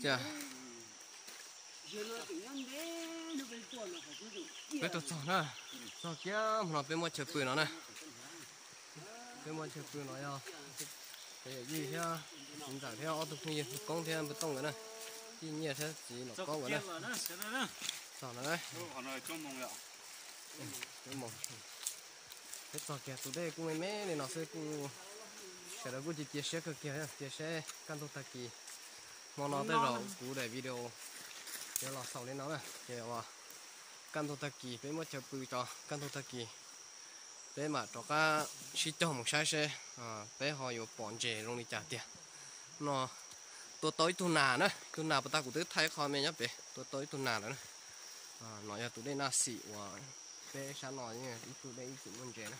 Tias peb tuaj txog na, txog kiag hmo no peb muab chaw pw no na. Peb muab chaw pw no yog peb yawm yij thiab txiv ntxawm thiab ob tug phooj ywg Npawg Koob thiab Npawg Tooj nkawd na, Txij Nyiaj thiab txiv Nom Koob nkawd na. Txog no na, peb txog kiag tus dej kuj me me li no xwb, kuj sawv daws kuj cia cia siab kawg kiag, cia seb kaj ntug tag kis hmo no tej zaum kuv daim video yuav los xaus li no na. Ces uas kaj ntug tag kis peb muab chaw pw tso, kaj ntug tag kis peb mam rov qab sib cog mus saib seb peb ho yuav pom ntses zoo li cas tiag. No tua tau ib tug nas na, ib tug nas puas tag, kuv twb thaij qho me nyob pem, tua tau ib tug nas lawm na. No yog tus dej Naj Xim uas peb sab no ib tug dej ib txwm muaj ntses na,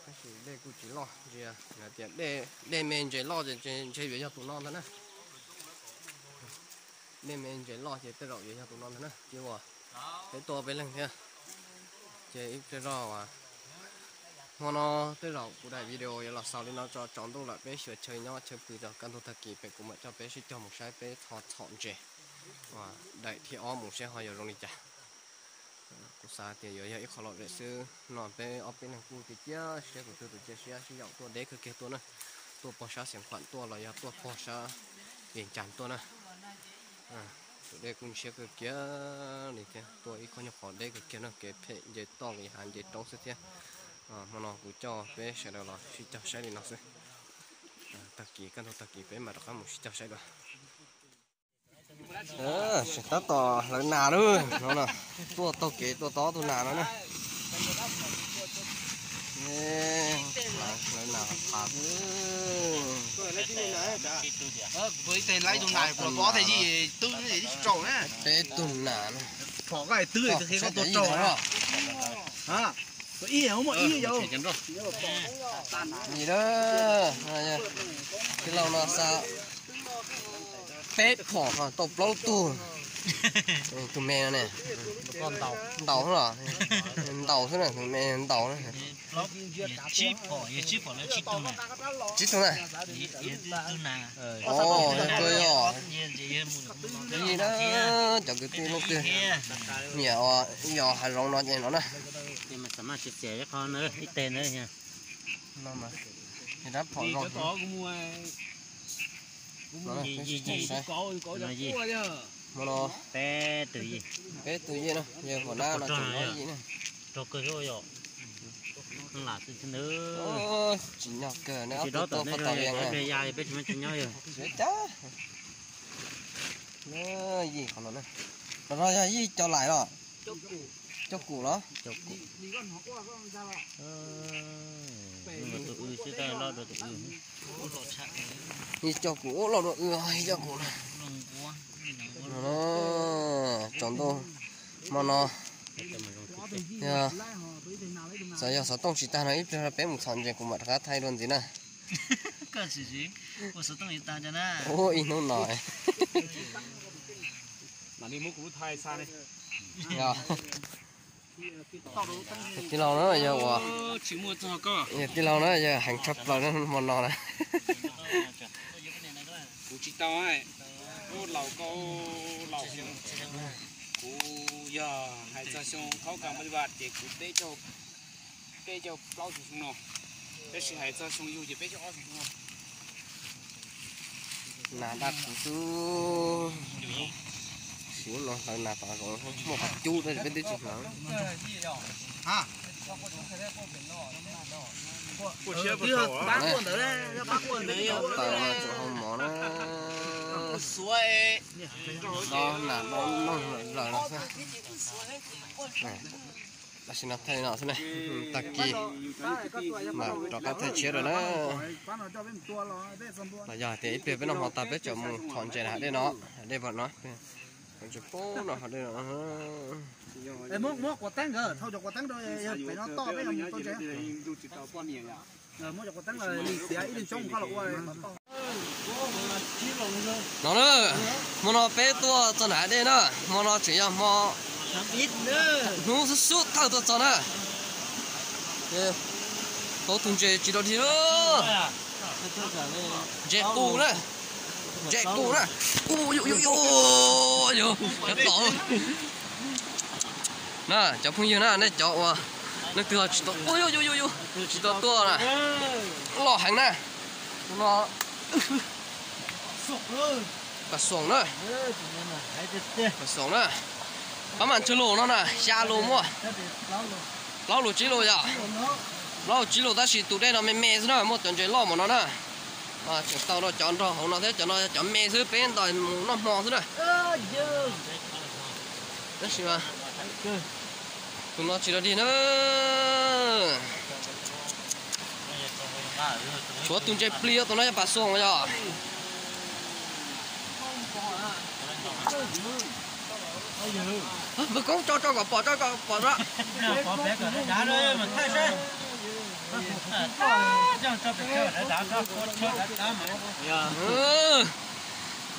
tab sis dej kuj tsis loj, ntshe tias dej me ntses loj ces ntshe yuav yog tus no ntag na. Dej me ntses loj ces tej zaum yuav yog tus no ntag na. Ces uas peb tuaj peb leeg thiab, ces ib pliag zog uas hmo no tej zaum kuv daim video yuav los xaus li no tso, tsaus ntuj lawm peb xyuas chaw nyob chaw pw tso, kaj ntug tag kis pem kuv mam coj peb sib cog mus saib peb txhom ntses uas daim thib ob mus seb ho yuav zoo li cas. Kuv xav tias yuav yog ib qho lom zem xwb no, peb ob peb leeg kuj cia cia siab, tus twg tus cia siab sib yaum tuaj deb kawg kiag tuaj na, tuaj pog sab Xiav Khuam tuaj los yog tuaj pog sab Vias Cas tuaj na. Tus dej kuj ntshiab kawg kiag li thiab, tuaj ib qho nyuag qhov deb kawg kiag no, kev phem nce toj li hav nce roob xwb thiab. Hmo no kuv coj peb sawv daws los sib cog saib li no xwb. Tag kis kaj ntug tag kis peb mam rov qab mus sib cog saib dua. Tseem tab tom hlawv nas lawm no, tuaj taug kev tuaj tau ob tug nas no na. Hlawv nas qab xwb. Peb tug nas na. Li na, tij laug no xa peb phom tau plaub tug. Tus me no ne, ntaus los, ntaus xwb na, tus me ntaus na. Tsib tug na. Tus yog, li na, cov kwv tij leej twg nyiam uas yos hav zoov no ces no na. Rab phom zoo. Hmo no peb tus yij na, yawg Huam Nab no tseem nyob ib yim na. Tsis nyog kawg, neb ob tug tuaj pab tau li na. Tsis ua cas. Yij qhov no na. Los no yog yij cov laim los? Cov kum los? Yij cov kum ua loj dua wb, yij cov kum no. Tsaus ntuj hmo no yog, txawm yog xov tooj tsis tag no ib pliag peb mus txhom ntses kuv mam rov qab thaij dua ntxiv na. Ua ib hnub no. Tij laug na yog ua, yog tij laug na yog heev tshaj plaws hmo no na. Kuv tsis tau, laus koj laus xyoo, kuv yog hais txog xyoo thaub kas npaj vaj ces kuv peb caug plaub xyoo no, tab sis hais txog xyoo yug ces peb caug ob xyoo no. Nas daj kuv xwb. Siv no hlawv nas tom zoov muaj qhov cub tab sis peb twb tsis hlawv. Taws no tseem hau mov na. Dob nas dob noog lawm lawm no xwb. Tam sim no thaij li no xwb ne, tag kis mam rov qab thaij tshiab rau na. Los yog hais tias ib pliag peb noj hmo tag peb tseem mus txhom ntses na, hav dej no, hav dej vam no, tsis pub no hav dej no. No na, hmo no peb tuaj txog nram hav dej na, hmo no tseem yog hmo hnub xub xub thawj tuaj txog na. Tau tus ntses tsis dog dig lawm. Ntses qus na. Ntses kuj na. Cov tom na, cov phooj ywg na, nej cov uas leej twg ho tsis tau, tsis tau tuaj na, loj heev na. Tus no pas xoom na, pas xoom na. Pab mas tsawg lus no na, xya lus muaj, plaub lus tsib lus yom, plaub lus tsib lus tab sis tus dej no me me xwb na, muaj cov ntses loj mas no na. Tseem tau rau cov nrog hauv no thiab, cov no cov me xwb, peb ntais mus noj hmo xwb na. Tab sis tus no tsis rau dig na. Tshuav tus ntses plig, tus no yog pas xoom yog. Npawg Koob tso tso kom pom, tso kom pom na.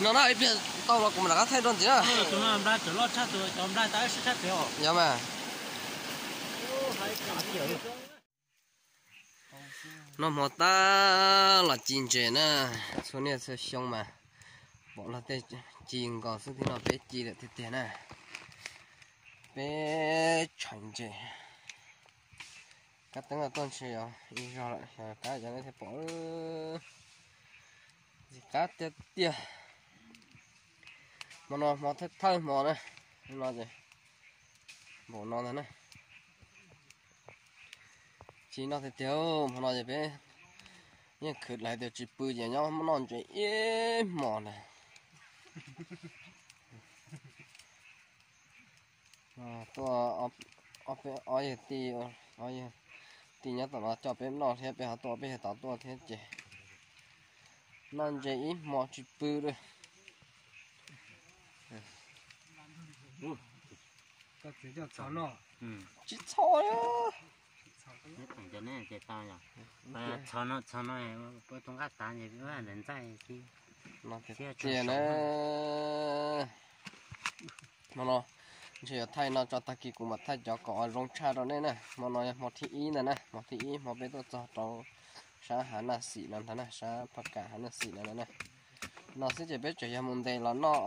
No na, ib pliag tau los kuv mam rov qab thaij rau ntxiv na. Yog mas. Noj hmo tag los ci ntses na, txhua niaj txhua xyoo mas pom luag tej ci nkaus xwb, thiab no peb ci lawm tiag tiag na. Peb tshais ntses, kab teeb tuaj ntshe yog ib zog lawm, yog kab cov nej thiaj pom. Ntxim qab tiag tiag. Hmo no hmo thawj thawj hmo na, no ces npaum no ntag na. Ci noj tiag tiag, hmo no ces peb yeej khwv lawv tias tsis pw ces nyob noj ntses ib hmos ntag. Tuaj ob peb, ob yawg tij, ob yawg tij nyob tom no coj peb noj thiab, peb ho tuaj, peb yawg tod tuaj thiab ces noj ntses ib hmos tsis pw li. Tsis txhob. Txhob no, txhob no, peb tus nqaj tav ntawd ntxaij thiab. Hmo no ntshe yuav thaij no tso, tag kis kuv mam thaij cov kom zoo tshaj rau nej na. Hmo no yog hmo thib ib ntag na, hmo thib ib hmo peb tuaj txog rau sab Hav Naj Xim no ntag na, sab Phaj Kam Hav Naj Xim no ntag na. No xwb ces peb tseem yog mus ntes los noj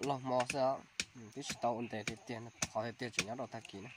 laug hmo xwb os. Twb tsis tau ua ntes tiag tiag, qhov tiag tiag tseem nyob rau tag kis na.